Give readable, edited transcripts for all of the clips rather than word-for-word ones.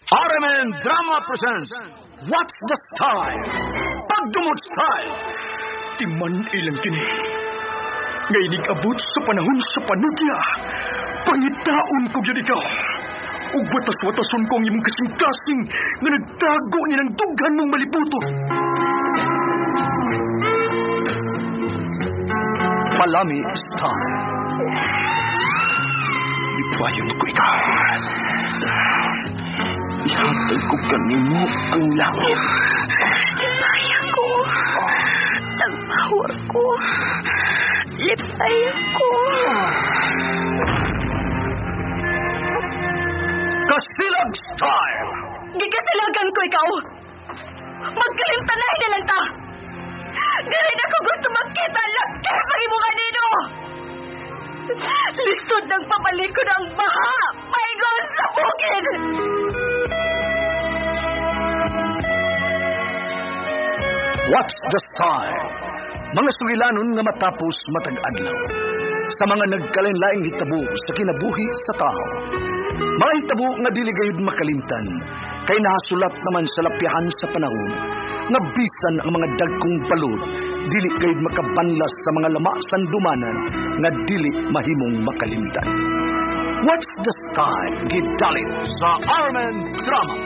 RMN Drama presents What's the Style? Pagdumot Style! Timan ilang kini. Ngay abot sa panahon sa panudya. Pangitaon ko gyud ikaw. Ug watas-watason ko ang imong kasing-kasing nga nagtago ni ng dughan mong malibuto. Palami Style. Ipayon ko ikaw. Ihatag ko kanimo ang langit. Lipay ako. Tagpawa ko. Lipay ako. Kasilag Style! Gikasilagan ko ikaw. Magkalimtanahin na lang ta. Dili na ko gusto magkita laki pag imo kanino. Lisod ng papalikod ang baha. Paingon sa bukid. What's the Style? Mga sugilanon nga matapos matag adlaw. Sa mga nagkalain-laing hitabo sa kinabuhi sa tao. Mga hitabo nga dili gayud makalimtan, kay nahasulat naman sa lapyahan sa panahon, nga bisan ang mga dagkong balod, dili gayud makabanlas sa mga lama sandumanan nga dili mahimong makalimtan. What's the Style? Gidalit sa RMN Drama.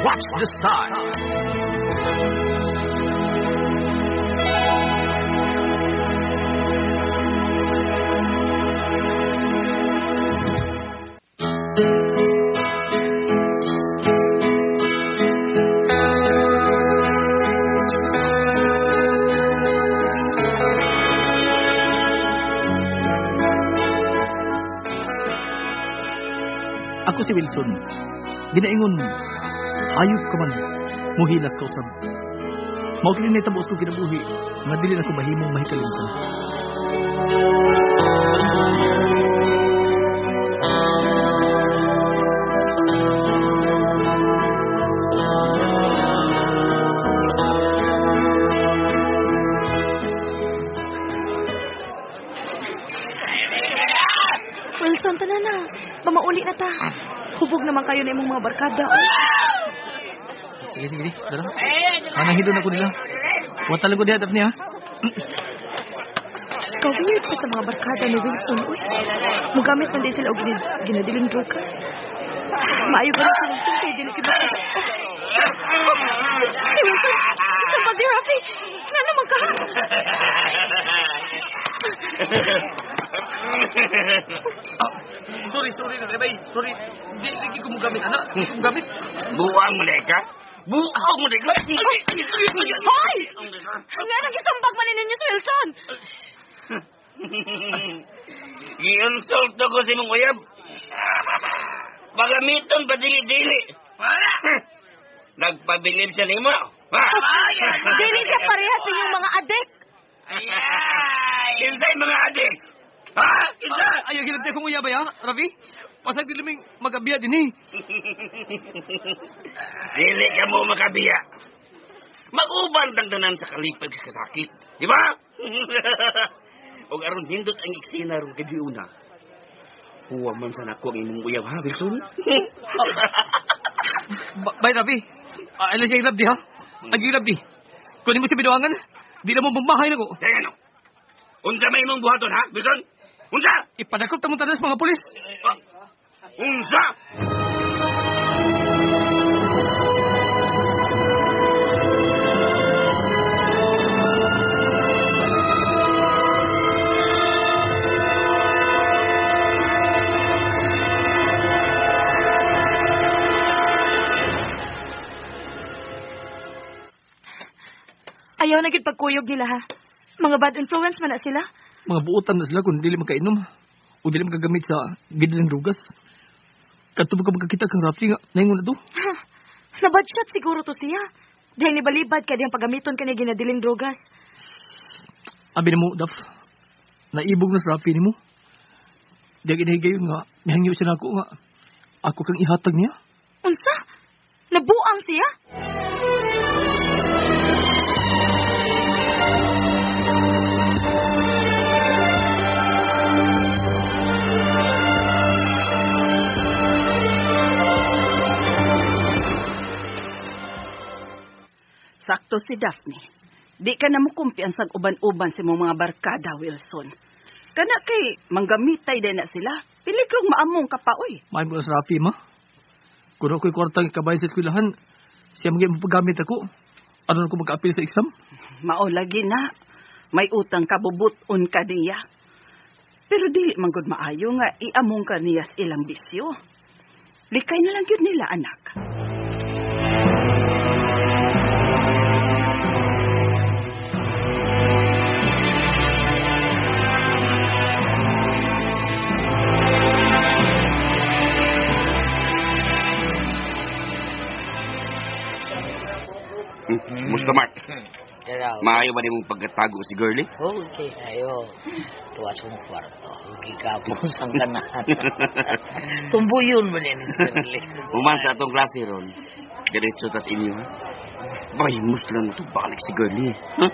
What's the Style? Ako si Wilson. Ginaingon, ayop ka man, muhilat ka usab. Mao kini nahitabo sa akong kinabuhi, nga dili na ko mahimong mahikalimtan. Wilson, tanan na. Pamauli na ta. Hubog naman kayo na imong mga barkada. Sige, sige, sige. Dala. Manahilo na ko nila. Wa talaga diha, Daphne, ha? Ka-weird pa sa mga barkada ni Wilson. Uy, mugamit man din sila og ginadiling drugas. Maayo ka na si Wilson kay dili kita. Oh. Si Wilson, isang pag Rafi. Nga naman ka? Sorry, sorry, Rebay. Sorry. Di lagi ko mugamit, anak. Di ko mugamit. Buang mo ka? Buang mo ka? Hoy! Nga nang isambag man ninyo si Wilson. Giinsulto ko si mong uyab. Pagamiton pa dili-dili. Nagpabilib siya nimo. Dili siya parehas inyong mga adik. Kinsay mga adik? Ha? Kinsa? Ayaw, hilabti akong uyab, ha, Rafi? Pasag di luming magabiya din, eh. Dili ka mo makabiya. Mag-uban tang tanan sa kalipag sa kasakit. Di ba? Og aron hindot ang eksena ron kay Biuna. Huwa man sa nako ang imong uyab, ha, Wilson? Bye, Rafi. Alam siya hilabdi, ha? Ang hilabdi. Kunin mo si binuangan. Di na mo mamahay na ko. Teka, no. Unsa may imong buhaton, ha, Wilson? Unsa? Ipadakop ta mong tanas mga pulis. Unsa? Ayaw na gid pagkuyog nila, ha? Mga bad influence man na sila. Mga buotan na sila kung dili makainom o dili makagamit sa gidilang drugas. Kadto ba ka magkakita kang Rafi nga naingon na to? Nabad shot siguro to siya. Dahil nibalibad ka diyang paggamiton ka niya ginadiling drogas. Abi na mo, Daf. Naibog na sa Rafi nimo. Diyan ginahigayon nga, mihangyo siya na ako nga. Ako kang ihatag niya. Unsa? Nabuang siya? Sakto si Daphne. Di ka na mukumpiyansag uban-uban sa imong mga barkada, Wilson. Kana kay manggamitay din na sila. Piligrong maamong ka pa, oy. Maayo mo sa Rafi, ma. Kung ako'y kwartang ikabay sa eskwelahan, siya maging mapagamit ako. Ano na ko magka-appeal sa exam? Mao lagi na. May utang ka, bubuton ka niya. Pero dili man gud maayo nga iamong ka niya sa ilang bisyo. Likay na lang gyud nila, anak. Musta, Mark? Maayo ba nimong pagkatago si Girlie? Okay, ayo. Tuwa sa kong kwarto. Gigapos ang ganahan. Tumbuyon mo din, Girlie. Human sa atong klase ron. Diretso tas inyo, ha? Bay, muslan na to balik si Girlie. Huh?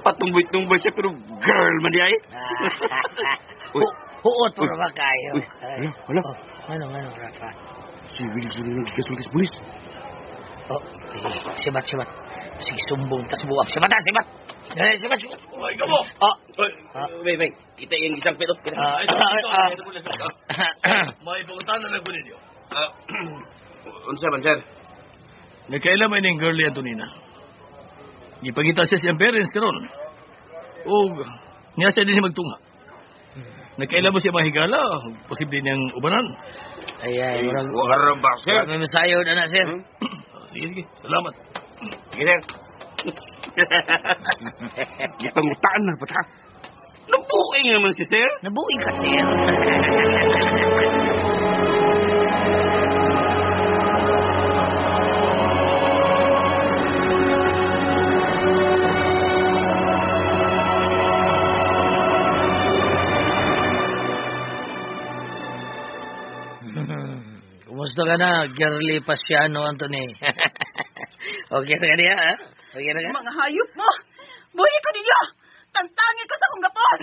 Patumboy-tumboy siya, pero girl man di ay. Uy. Huot mo ba kayo? Uy, hala, hala. Oh, ano, Rafa? Si Wilson na nagkikasulkis pulis. Oh, sibat, sibat. Sige, sumbong, tas buwak. Sibat, sibat! Sibat, sibat! Uy, kamo! Oh! Wait, wait. Kita yung isang pito. Kita. May pangutana na ko ninyo. Unsa man, sir? Nagkailan man yung girlie Antonina. Gipagita siya siyang parents karon. O niya siya din magtunga. Nagkailan mo siya mahigala, posible niyang ubanan. Ay, ay, murag... Wala ba, sir? May masayo na na, sir. Sige, sige. Salamat. Sige, sir. Gipangutaan na ba ta? Nabuking naman si sir. Nabuing ka, sir. Kumusta ka na, Girlie Pasiano, Anthony? Okay na ka niya, ha? Okay na ka? Mga hayop mo! Buhi ko ninyo! Tantangi ko sa akong gapos!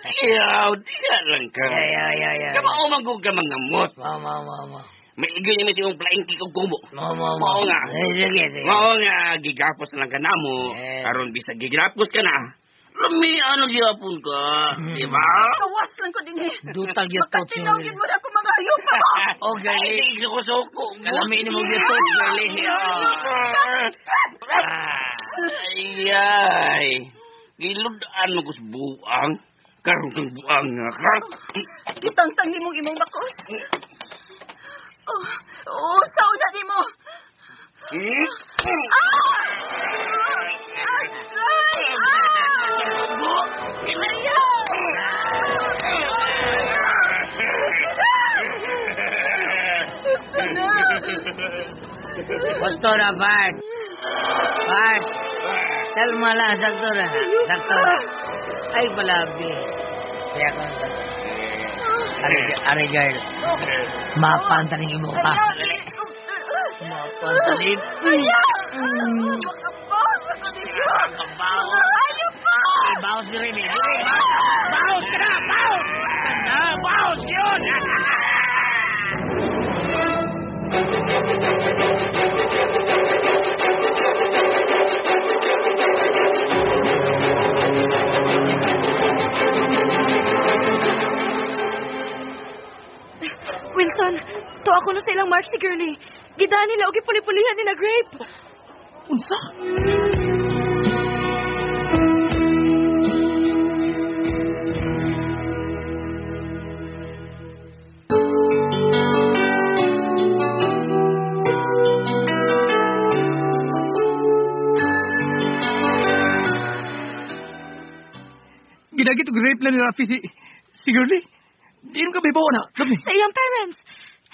Iyaw, diya lang ka. Yeah, yeah, yeah, yeah. Kamao man kung ka mangamot. Ma, ma, ma, ma. May igyo niya may siyong plaingki kong kubo. Ma, ma, ma. Mao nga. Eh, sige, sige. Mao nga, gigapos na lang ka na mo. Eh. Karon bisag gigapos ka na. Lami, ano gihapon ka? Di ba? Kawas lang ko din eh. Dutag yung tots. Makatinawin mo na ako mga hayop pa mo! Oh, girlie. Ay, suko-suko. Kalami ni mong yung tots, girlie. Ay, ay. Giludaan mo ko sa buang. Karoon kang buang nga ka. Gitangtang ni mong imong bakos. Oh, oh, sao na ni mo? Hmm? Ah! Ay! Ay! Ah! Ayaw! Gusto na, Bart. Bart. Kalma lang, sakto na. Sakto na. Ay, palabi. Kaya ka na. Are, girl. Mapantanin mo ka. Mapantanin. Ayaw! Makabos ako ninyo! Mga hayop pa! Baos ni Remy. Baos ka na! Baos! Ganda! Baos yun! Wilson, to ako no sa ilang march si Girlie. Gidaan nila og gipuli-pulihan nila grape. Unsa? Ginagit og rape lang ni Rafi si Girlie. Di ka bibaw na. Gabi. Sa iyang parents.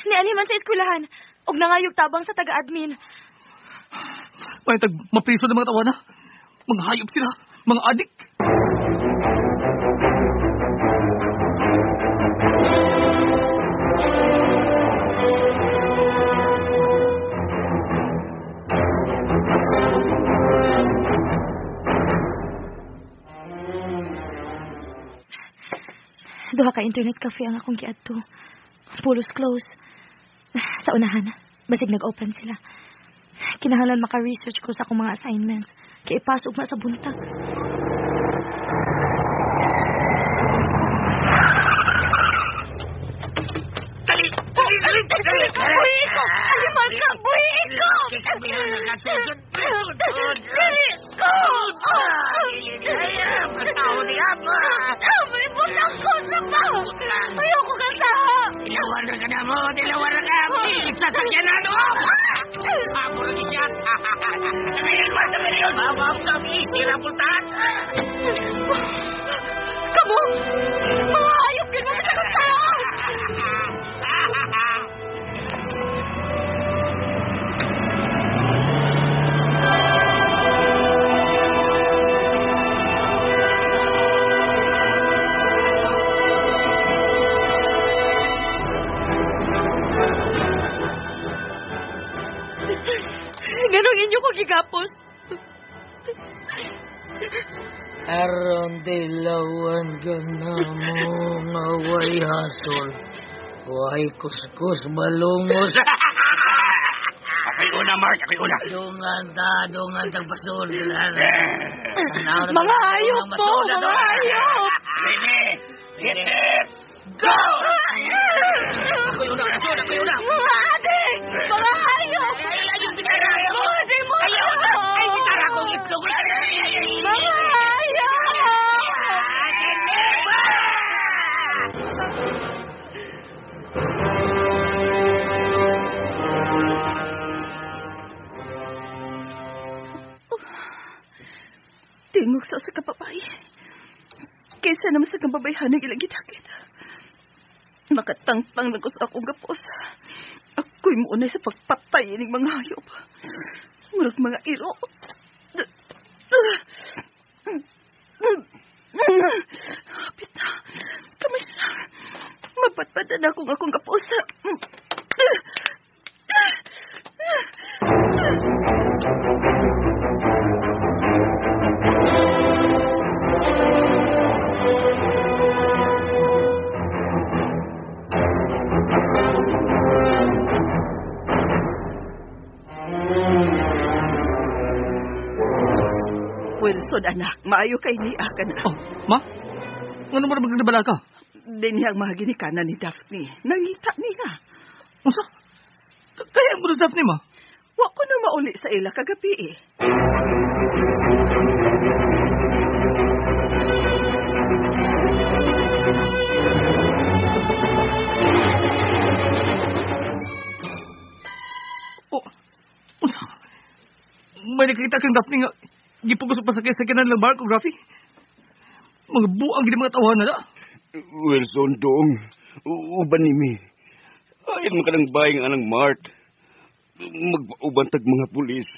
Niani man sa eskwelahan. Og nangayog tabang sa taga-admin. Pahitag mapriso ng mga tawana. Mga hayop sila. Mga adik. Duha ka internet cafe ang akong giadto. Pulos close. Sa unahan, basig nag-open sila. Kinahanglan maka-research ko sa akong mga assignments. Kaya ipasok na sa buntag. Dali! Dali! Dali! Dali! Buhi ko! Aliman ka! Buhi ko! Dali ko! May butang ko sa pa! Ayoko ka sa! Dilawan na ka na mo! Dilawan na ka! Sasakyan na no! Amo lagi siya! Sa milyon! Mabab sa sira pultahan! Kamo! Mga hayop yun! Mga sa tao! Ganong inyo ko gigapos. Aron dilawan ka na mo nga way hasol. Way kuskus balungos. Ako'y una, Mark! Ako'y una! Dungan ta, dungan tag basol. Mga hayop po! Mga hayop! Ready! Get set! Go! Ako'y una! Ako'y una! Mga adik! Mga hayop! Mga demonyo! Ay, bitara kong itlog! Mga hayop! Tingog sa usa ka babae. Kaysa naman sa kababayhan ng ilang gidakit. Nakatangtang lang ko sa akong gapos. Ako'y muunay sa pagpatay ng mga hayop. Murag mga iro. Hapit na. Kamay na. Mapatpadan akong akong gapos. Wilson, anak, maayo kay niya ka na. Oh, ma? Ano mo na magdabala ka? Din niyang mga ginikanan ni Daphne. Nangita niya. Unsa? Kaya mo na Daphne, ma? Wa ko na mauli sa ila kagabi eh. Oh, unsa? May nakita kang Daphne nga gipugos pa sa kanan lang Mark o Rafi. Mga buang gini mga tawahan na na. Wilson, dong. Uban ni mi. Ay, mo kanang bayang anang Mark. Magpauban tag mga pulis.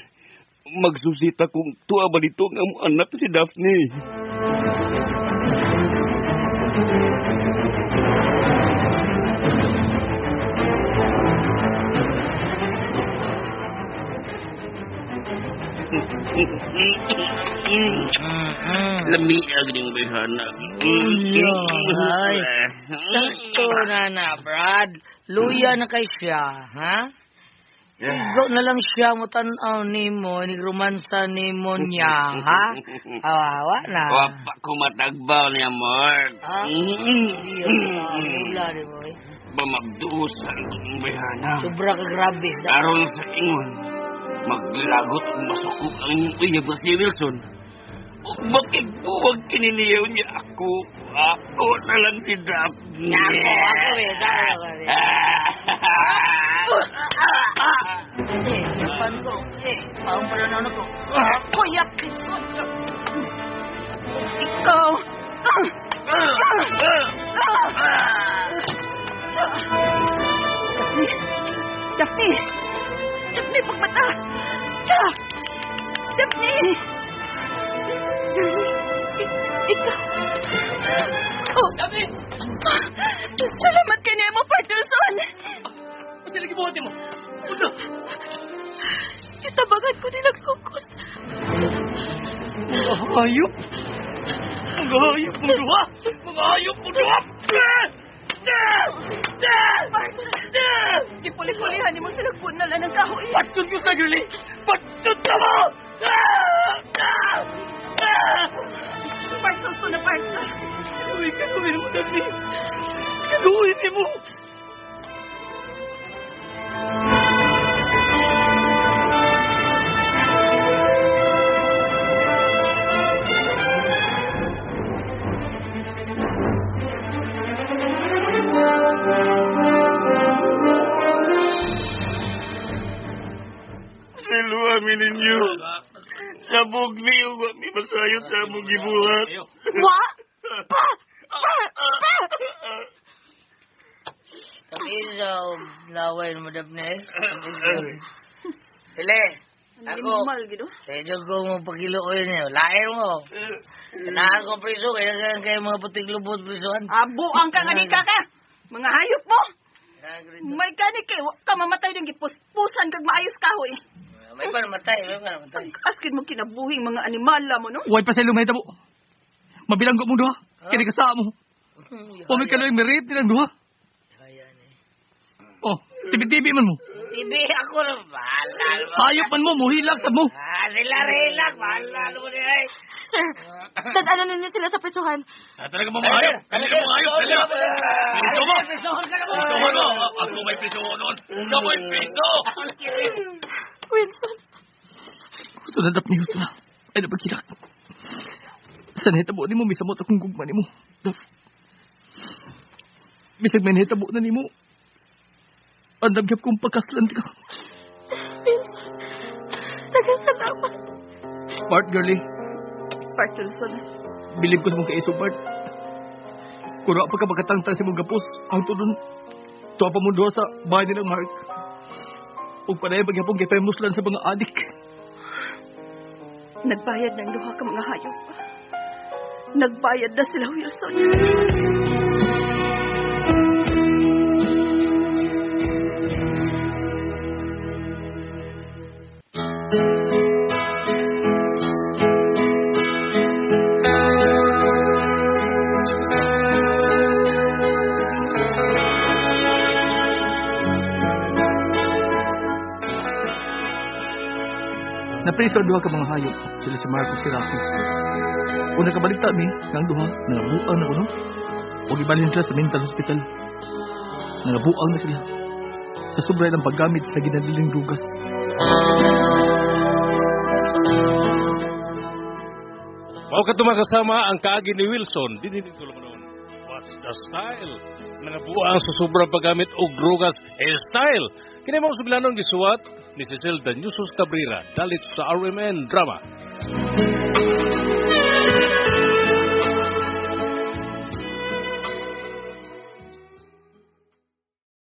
Magsusita kung tuwa ba dito ang among anak si Daphne. Lami ag ning bayhana. Ay, sakto na na, Brad. Luya na kay siya, ha? Igo na lang siya mo tan-aw nimo, nigromansa nimo niya, ha? Awawa na. Wapa ko matagbaw niya, Mark. Ha? Iya, mula rin mo eh. Bamagdusan kong bayhana. Sobra ka grabe. Aron sa ingon, maglagot ug masukok ang uyab si Wilson. Ug makigbuwag kininiyaw niya ako. Ako na lang si Daphne. Ako, ako eh. Ako eh. Eh, pan ko. Eh, paong pala na ko. Kuya, Ikaw. Daphne! Daphne! Daphne, pagmata! Daphne! Ikaw. Oh, Daphne! Salamat kay Nemo, Partelson! Kasi lagi buhati mo. Unsa? Itabangan ko nilang kukos. Mga hayop! Mga hayop mong duha! Mga hayop mong duha! Gipuli-pulihan nimo sila punal ng kahoy. Patsun ko sa girlie! Patsun ka mo! Ah! Ah! Ah! Part gusto na part. Uy, kaguhin mo, Daphne. Kaguhin mo. Siluami ninyo. Sabog niyo, wa mi masayod sa among gibuhat. Wa! Pa! Pa! Pa! Tamis sa laway mo, Daphne. Pili, ako, Animal gid oh. medyo ko mo pagiluoy niyo. Lain mo. Tanahan ko priso, kaya kaya kayo mga puting lubot prisuan. Abuang ka nga di ka ka. Mga hayop mo. May kani kay wa ka mamatay ng gipuspusan kag maayos kahoy. May pa namatay, may pa namatay. Askin mo kinabuhing mga animala mo no. Huwag pa sa lumay tabo. Mabilanggo mo duha. Kini ka sa mo. O may kaloy may rape nilang duha. Oh, tibi-tibi man mo. TV ako na, bahala mo. Hayop man mo, muhilak sa mo. Ah, sila rilak, bahala mo niya. eh. Sir, dadanan ninyo sila sa prisuhan. Ah, talaga mo mga hayop. Talaga mo mga hayop. Talaga. Piso mo. Piso mo no. Ako may piso noon. Ikaw may piso. Wilson, Gusto na dap ni gusto na. Ay napagkilak. Sa nahitabo ni mo, misamot akong gugma ni mo. Dap. Bisag may nahitabo na ni mo. Andam gyud kong pagkaslan ka. Wilson, daghang salamat. Bart, girlie. Part Wilson. Bilib ko sa mong kaiso, Bart. Kung wa pa ka makatangtang sa mong gapos, ang tudon, tuwa pa mo duha sa bahay nilang Mark. Ug padayon pagyapong kay famous lang sa mga adik. Nagbayad ng duha ka mga hayop. Nagbayad na sila Wilson. Napriso ang duha ka mga hayop, sila si Mark ug si Rocky. Una kabaligta mi, nga ang duha, nangabuang na kuno. Ug ibalhin sila sa mental hospital. Nangabuang na sila sa sobra ng paggamit sa ginadiling dugas. Mao ka kasama ang kaagi ni Wilson, dinhi dito noon. What's the style? Nangabuang sa sobrang paggamit og drogas e style. Kini mao sugilanon gisuwat ni Cecil Danusos Cabrera dalit sa RMN Drama.